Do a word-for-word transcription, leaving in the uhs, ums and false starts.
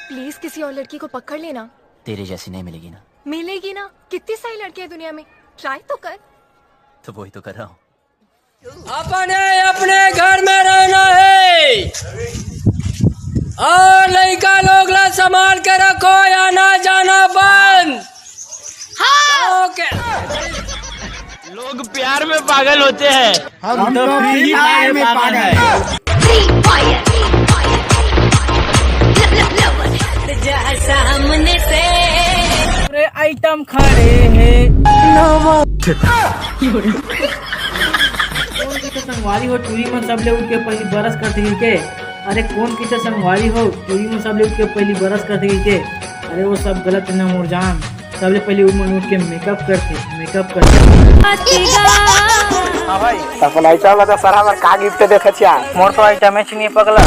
Please किसी और लड़की को पकड़ लेना। तेरे जैसी नहीं मिलेगी ना। मिलेगी ना, कितनी सारी लड़कियां हैं दुनिया में, ट्राई तो कर। तो वही तो कर रहा हूँ। अपने अपने घर में रहना है और लड़का लोग ला संभाल के रखो, आना जाना बंद। ओके। लोग प्यार में पागल होते हैं। हम तो फ्री फायर में पागल हैं। सामने से पूरे आइटम खड़े हैं। कौन किसे संगवारी हो टूरी मन सबले उठ के पहली बरस करथे के? अरे कौन किसे संगवारी हो टूरी मन सबले उठ के पहली बरस करथे के? अरे वो सब गलत है ना मोर जान। सबले पहले उमन उठ के मेकअप करथे, मेकअप करथे। अपन आइटम ला तो सर हमर का गिफ्ट देखे छिया। मोर तो आइटम है नहीं पगला।